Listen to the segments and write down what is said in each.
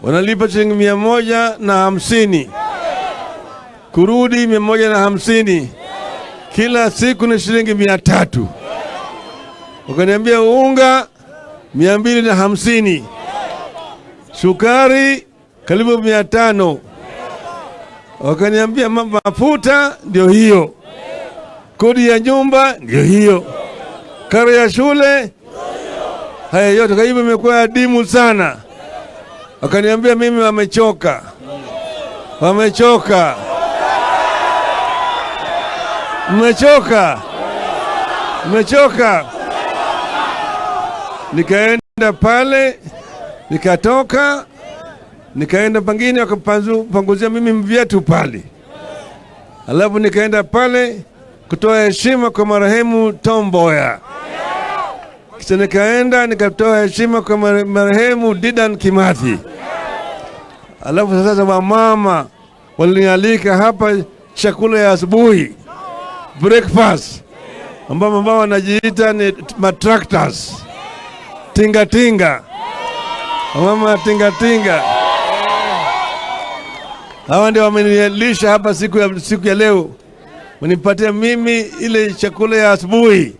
Wanalipa shilingi 150, kurudi 150, kila siku ni shilingi 300. Wakaniambia unga 250, sukari karibu 500. Wakaniambia mafuta ndio hiyo, kodi ya nyumba ndio hiyo, karo ya shule, haya yote. Kwa hivyo imekuwa adimu sana. Wakaniambia mimi wamechoka, wamechoka, mmechoka, mmechoka. Nikaenda pale, nikatoka, nikaenda pangine, wakapanguzia mimi viatu pale, alafu nikaenda pale kutoa heshima kwa marehemu Tom Mboya. Kisha nikaenda nikatoa heshima kwa marehemu Dedan Kimathi. Alafu sasa wamama walinialika hapa chakula ya asubuhi, breakfast, ambao wanajiita ni matractors, tinga tinga, wamama tinga tinga. Hawa ndio wamenilisha hapa siku ya leo, wanipatia mimi ile chakula ya asubuhi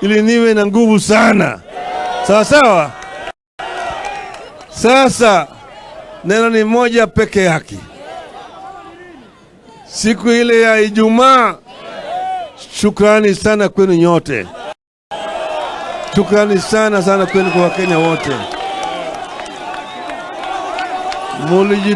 ili niwe na nguvu sana. Sawa sawa. Sasa neno ni moja peke yake. Siku ile ya Ijumaa, shukrani sana kwenu nyote, shukrani sana sana kwenu kwa Wakenya wote. Muliji